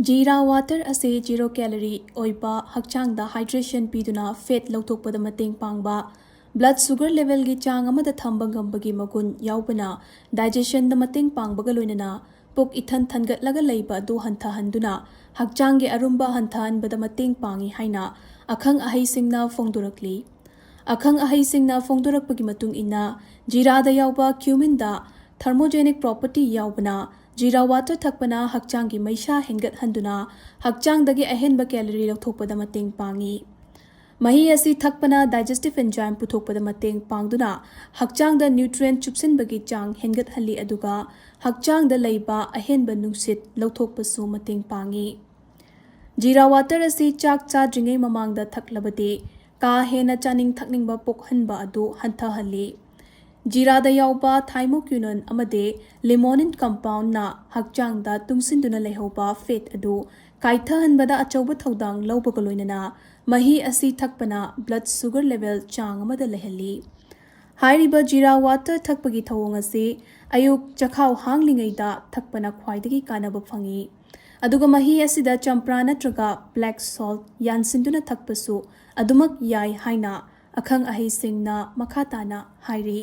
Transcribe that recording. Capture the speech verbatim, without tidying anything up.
ꯖꯤꯔꯥ ꯋꯥꯇꯔ ꯑꯁꯤ zero calorie ꯑꯣꯏꯕ, ꯍꯛꯆꯥꯡꯗ ꯍꯥꯏꯗ꯭ꯔꯦꯁꯟ ꯄꯤꯗꯨꯅ ꯐꯦꯠ ꯂꯧꯊꯣꯛꯄꯗ ꯃꯇꯦꯡ ꯄꯥꯡꯕ, ꯕ꯭ꯂꯗ ꯁꯨꯒꯔ ꯂꯦꯚꯦꯜꯒꯤ ꯆꯥꯡ ꯑꯃꯗ ꯊꯝꯕ ꯉꯝꯕꯒꯤ ꯃꯒꯨꯟ ꯌꯥꯎꯕꯅ, ꯗꯥꯏꯖꯦꯁꯟꯗ ꯃꯇꯦꯡ ꯄꯥꯡꯕꯒ ꯂꯣꯏꯅꯅ ꯄꯨꯛ ꯏꯊꯟ ꯊꯟꯒꯠꯂꯒ ꯂꯩꯕ ꯑꯗꯨ ꯍꯟꯊꯍꯟꯗꯨꯅ ꯍꯛꯆꯥꯡꯒꯤ ꯑꯔꯨꯝꯕ ꯍꯟꯊꯍꯟꯕꯗ ꯃꯇꯦꯡ ꯄꯥꯡꯏ ꯍꯥꯏꯅ ꯑꯈꯪ ꯑꯍꯩꯁꯤꯡꯅ ꯐꯣꯡꯗꯣꯔꯛꯂꯤ꯫ ꯑꯈꯪ ꯑꯍꯩꯁꯤꯡꯅ ꯐꯣꯡꯗꯣꯔꯛꯄꯒꯤ ꯃꯇꯨꯡ ꯏꯟꯅ, ꯖꯤꯔꯥꯗ ꯌꯥꯎꯕ ꯀ꯭ꯌꯨꯃꯤꯟꯗ ꯊꯔꯃꯣꯖꯦꯅꯤꯛ ꯄ꯭ꯔꯣꯄꯔꯇꯤ ꯌꯥꯎꯕꯅ, ꯖꯤꯔꯥ ꯋꯥꯇꯔ ꯊꯛꯄꯅ ꯍꯛꯆꯥꯡꯒꯤ ꯃꯩꯁꯥ ꯍꯦꯟꯒꯠꯍꯟꯗꯨꯅ ꯍꯛꯆꯥꯡꯗꯒꯤ ꯑꯍꯦꯟꯕ ꯀꯦꯂꯣꯔꯤ ꯂꯧꯊꯣꯛꯄꯗ ꯃꯇꯦꯡ ꯄꯥꯡꯏ꯫ ꯃꯍꯤ ꯑꯁꯤ ꯊꯛꯄꯅ ꯗꯥꯏꯖꯦꯁꯇꯤꯚ ꯑꯦꯟꯖꯥꯏꯝ ꯄꯨꯊꯣꯛꯄꯗ ꯃꯇꯦꯡ ꯄꯥꯡꯗꯨꯅ ꯍꯛꯆꯥꯡꯗ ꯅ꯭ꯌꯨꯇ꯭ꯔꯤꯌꯦꯟꯠ ꯆꯨꯞꯁꯤꯟꯕꯒꯤ ꯆꯥꯡ ꯍꯦꯟꯒꯠꯍꯜꯂꯤ, ꯑꯗꯨꯒ ꯍꯛꯆꯥꯡꯗ ꯂꯩꯕ ꯑꯍꯦꯟꯕ ꯅꯨꯡꯁꯤꯠ ꯂꯧꯊꯣꯛꯄꯁꯨ ꯃꯇꯦꯡ ꯄꯥꯡꯏ꯫ ꯖꯤꯔꯥ ꯋꯥꯇꯔ ꯑꯁꯤ ꯆꯥꯛ ꯆꯥꯗ꯭ꯔꯤꯉꯩ ꯃꯃꯥꯡꯗ ꯊꯛꯂꯕꯗꯤ ꯀꯥ ꯍꯦꯟꯅ ꯆꯥꯅꯤꯡ ꯊꯛꯅꯤꯡꯕ ꯄꯣꯛꯍꯟꯕ ꯑꯗꯨ ꯍꯟꯊꯍꯜꯂꯤ꯫ ꯖꯤꯔꯥꯗ ꯌꯥꯎꯕ ꯊꯥꯏꯃꯣꯀ꯭ꯌꯨꯅꯣꯟ ꯑꯃꯗꯤ ꯂꯤꯃꯣꯅꯤꯟ ꯀꯝꯄꯥꯎꯟꯅ ꯍꯛꯆꯥꯡꯗ ꯇꯨꯡꯁꯤꯟꯗꯨꯅ ꯂꯩꯍꯧꯕ ꯐꯦꯠ ꯑꯗꯨ ꯀꯥꯏꯊꯍꯟꯕꯗ ꯑꯆꯧꯕ ꯊꯧꯗꯥꯡ ꯂꯧꯕꯒ ꯂꯣꯏꯅꯅ ꯃꯍꯤ ꯑꯁꯤ ꯊꯛꯄꯅ ꯕ꯭ꯂꯗ ꯁꯨꯒꯔ ꯂꯦꯚꯦꯜ ꯆꯥꯡ ꯑꯃꯗ ꯂꯩꯍꯜꯂꯤ꯫ ꯍꯥꯏꯔꯤꯕ ꯖꯤꯔꯥ ꯋꯥꯇꯔ ꯊꯛꯄꯒꯤ ꯊꯧꯑꯣꯡ ꯑꯁꯤ ꯑꯌꯨꯛ ꯆꯈꯥꯎ ꯍꯥꯡꯂꯤꯉꯩꯗ ꯊꯛꯄꯅ ꯈ꯭ꯋꯥꯏꯗꯒꯤ ꯀꯥꯟꯅꯕ ꯐꯪꯏ꯫ ꯑꯗꯨꯒ ꯃꯍꯤ ꯑꯁꯤꯗ ꯆꯝꯄ꯭ꯔꯥ ꯅꯠꯇ꯭ꯔꯒ ꯕ꯭ꯂꯦꯛ ꯁꯣꯜꯠ ꯌꯥꯟꯁꯤꯟꯗꯨꯅ ꯊꯛꯄꯁꯨ ꯑꯗꯨꯃꯛ ꯌꯥꯏ ꯍꯥꯏꯅ ꯑꯈꯪ ꯑꯍꯩꯁꯤꯡꯅ ꯃꯈꯥ ꯇꯥꯅ ꯍꯥꯏꯔꯤ꯫